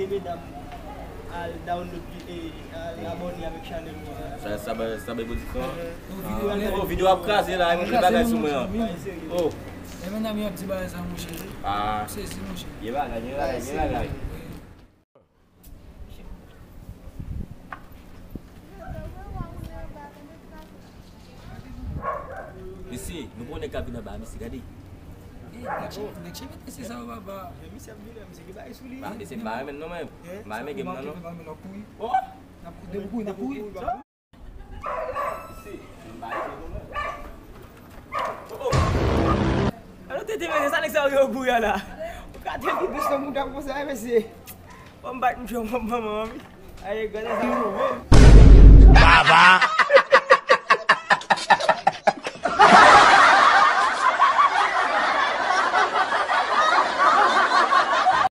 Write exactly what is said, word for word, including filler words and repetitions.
Medam, al download, eh, al abòne avèk chanèl mwen an. Sa, sa bay, sa bay pwodiksyon an. Oh, videyo ap kraze la, e mwen gen bagay sou mwen an. Oh. E medam yo ap di bagay sa, monchè. Ah. Sezi, monchè. Gen bagay, gen bagay, gen bagay. Mesye, nou gon nèg k ap vin anba a, mesye, gade. Eh, nèg che-, nèg cheve trese sa yo, papa. Misye ap vin, misye gen bagay sou li. Ah, mesye, m pa renmen l non, menm. M pa renmen game nan, non. Oh! N ap kouri, n ap kouri, n ap kouri. Mesye, m pa renmen non, menm. Oh, oh. Alò, tete, mesye, sa nèg sa yo kouri a la. Ou ka te ki bouch nan mouda konsa, mesye. Bon, m bat m jwe, m manman, wi. Aye, gade sa. Baba!